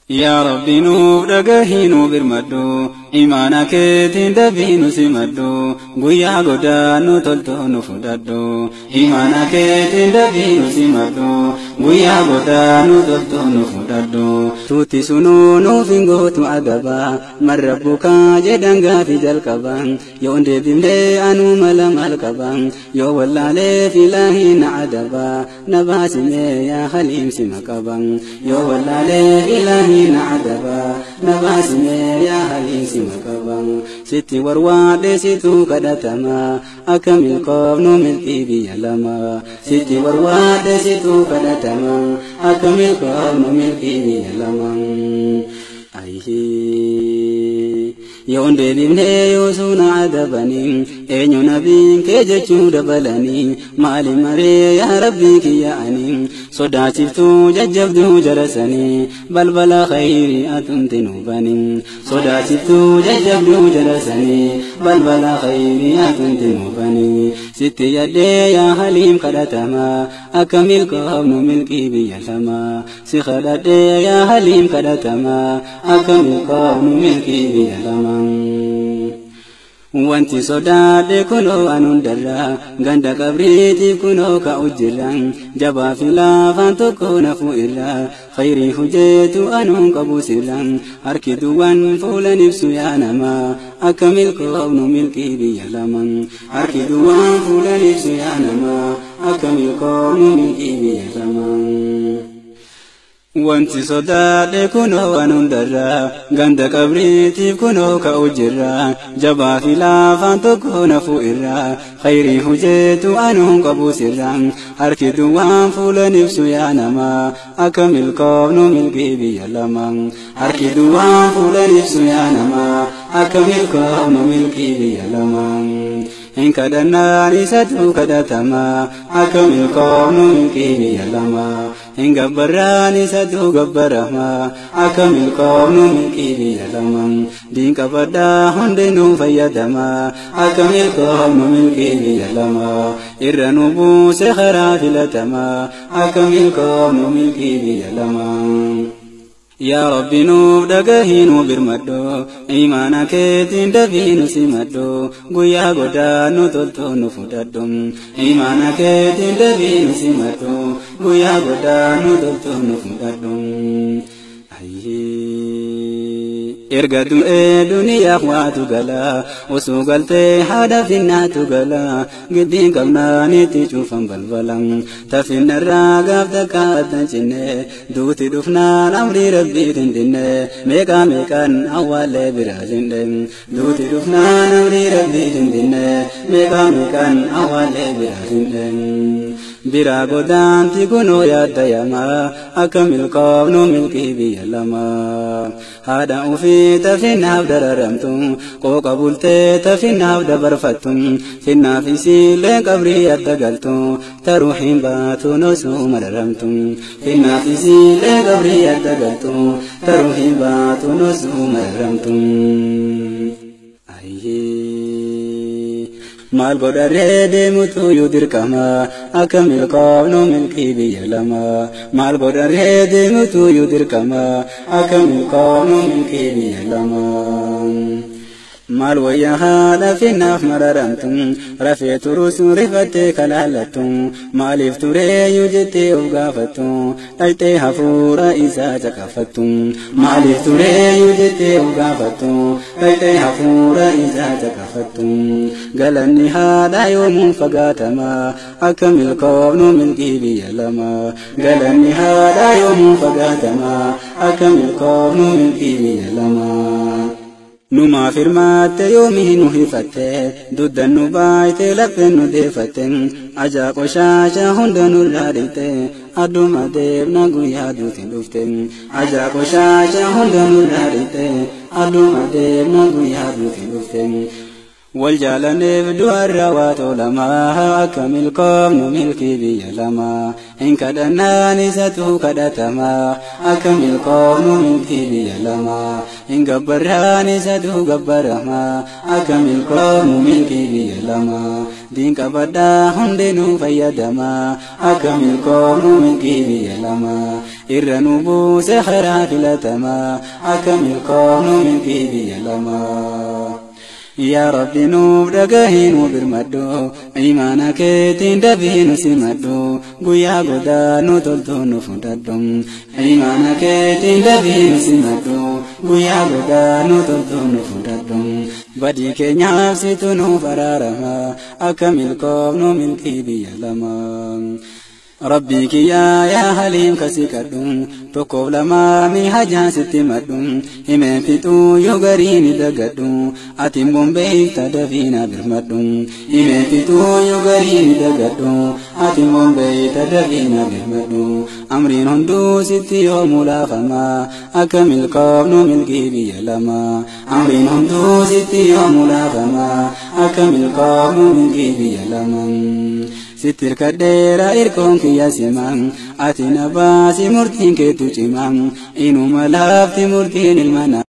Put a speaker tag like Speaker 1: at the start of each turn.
Speaker 1: Yaa Rabbi nuuf dhagahi nu birmadhu, imaana keetiin dafii nu simadhu, guyyaa godaannu toltuu nu fudhadhu. Imaana keetiin dafii nu simadhu, guyyaa godaannu toltuu nu fudhadhu. Tuuti sunuu nuuf hin gootu adaba, man rabbukaa jedhan gaafi jalqaba. Yoo hin deebifne anuu mala maal qaba, yoo wallaalee filaahi na adaba, na baasimee yaa haliim sima qaba. Yoo wallaalee filaahi na adaba, na baasimee yaa haliim sima qaba. Sitti warwaadhe situ kadhatama, akka milkoofnu milkii biyya lama. Sitti warwaadhe situ kadhatama, akka milkoofnu milkii biyya lama. Yoo hin deebifne yoo suuna adabanii, eenyu nabiin kee jechuu dabalanii, maali maree yaa Rabbii kiyyaa'anii, sodaachiftuu jajjabduu jarasanii, balbala khayrii atumti nu banii. Sodaachiftuu jajjabduu jarasanii, balbala khayrii atumti nu banii. Sitti yaddee yaa haliim kadhatama, akka milkoofnu milkii biyya lama. Si kadhadhee yaa haliim kadhatama, akka milkoofnu milkii biyya lama. Wanti sodaadhe kunoo an hundarra, ganda qabriitiif kunoo ka'u jirra, jabaa fi laafaan tokko nafu irra, khayrii hujeetu anuun qabu sirra, harki duwwan fuulan ibsu yaa nama, akka milkoofnu milkii biyya lama. Harki duwwan fuulan ibsu yaa nama, akka milkoofnu milkii biyya lama. Wanti sodaadhe kunoo an hundarra, ganda qabriitiif kunoo ka'u jirra, jabaa fi laafaan tokko nafu irra, khayrii hujeetu anuun qabu sirra, harki duwwaan fuulan ibsu yaa nama, akka milkoofnu milkii biyya lama. Harki duwwaan fuulan ibsu yaa nama, akka milkoofnu milkii biyya lama. Hin kadhannaan isatu kadhatama, akka milkoofnu milkii biyya lama. Hin gabbarraan isatu gabbarama, akka milkoofnu milkii biyya lama. Diin qabadhaa hundinuu fayyadama, akka milkoofnu milkii biyya lama. Irra nu buuse karaa filatama, akka milkoofnu milkii biyya lama. Yaa Rabbi nuuf dhagahi nu birmadhu, imaana keetiin dafii nu simadhu, guyyaa godaannu toltuu nu fudhadhu. Imaana keetiin dafii nu simadhu, guyyaa godaannu toltuu nu fudhadhu. Erga du'ee duniyaaf waatu gala, osoo galtee haadha finnaatu gala, giddiin qabnaanitti cufan balbala. Tafinnarraa gaaf takka addan cinne, duuti dhufnaan amrii rabbiitiin dinne, meeqaa meeqaan awwaallee biraa jinde. Duuti dhufnaan amrii rabbiitiin dinne, meeqaa meeqaan awwaallee biraa jinde. Biraa godaanti kunoo yaadda akka milkoofnu milkii biyya lama. Haadha ofii tafinnaaf dararamtu, qooqa bultee tafinnaaf dabarfattu, finnaaf isiillee qabrii adda galtu, taruu hin baatu nosuu mararamtu. Finnaaf isiillee qabrii adda galtu, taruu hin baatu nosuu mararamtu. Maal godharree deemutu yoo dirqama, akka milkoofnu milkii biyya lama. Maal godharree deemutu yoo dirqama, akka milkoofnu milkii biyya lama. Maal wayya haadha finnaaf mararamtu, rafee turus rifattee kalaallattu, maaliif tureeyyuu jettee of gaafattu, dhaqxee hafuura isaa caqafattu. Maaliif tureeyyuu jettee of gaafattu, dhaqxee hafuura isaa caqafattu. Galanni haadha yoomuu fagaatama, akka milkoofnu milkii biyya lama. Galanni haadha yoomuu fagaatama, akka milkoofnu milkii biyya lama. Numaaf hirmaatte yoomii nu hifatte, duddan nu baay'ite lapheen nu deeffatte, ajaa qoshaasha hunda nurraa dhiqxe, adduma deemna guyyaa duuti dhufte. Ajaa qoshaasha hunda nurraa dhiqxe, adduma deemna guyyaa duuti dhufte. Wal jaalanneef du'arra waa tolama, akka milkoofnu milkii biyya lama. Hin kadhannaan isatu kadhatama, akka milkoofnu milkii biyya lama. Hin gabbarraan isatu gabbarama, akka milkoofnu milkii biyya lama. Diin qabadhaa hundinuu fayyadama akka milkoomnu milkii biyya lama. Irra nu buuse karaa filatama akka milkoomnu milkii biyya lama. Yaa Rabbi nuuf dhagahii nu birmadhu, imaana keetiin dafii nu simadhu, guyyaa godaa nu toltuu nu fudhadhu. Imaana keetiin dafii nu simadhu, guyyaa godaa nu toltuu nu fudhadhu. Badii keenyaaf situ nuuf araarama akka milkoofnu milkii biyya lama. Rabbii kiyyaa yaa haliim kasi kadhu, tokkoof lamaa mi hajaa sitti madhu, himeen fixuu yoo garii ni dagadhu, ati bombeeyta dafiina birmadhu. Himeen fixuu yoo garii ni dagadhu, ati bombeeyta dafiina birmadhu. Amriin hunduu sitti yoo mulaafama akka milkoofnu milkii biyya lama. Amriin hunduu sitti yoo mulaafama akka milkoofnu milkii biyya lama. Sitti hirkadheera irkoon kiyya sima, ati na baasi murtiin keetu cima, inuma laafti murtiin ilma.